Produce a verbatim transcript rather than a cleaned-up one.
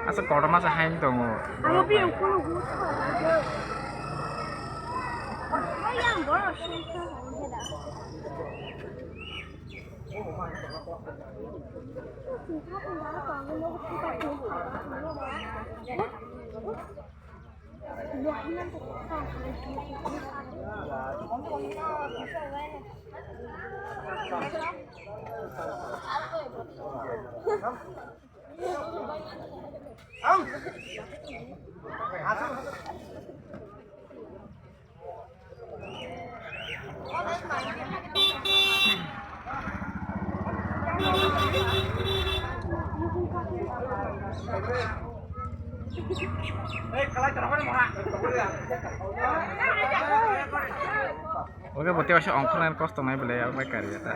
Asa kotorma se haino tongo. Oke, bo tei waisa ongkhornai kosto nai belai, abo bai kari ya ta.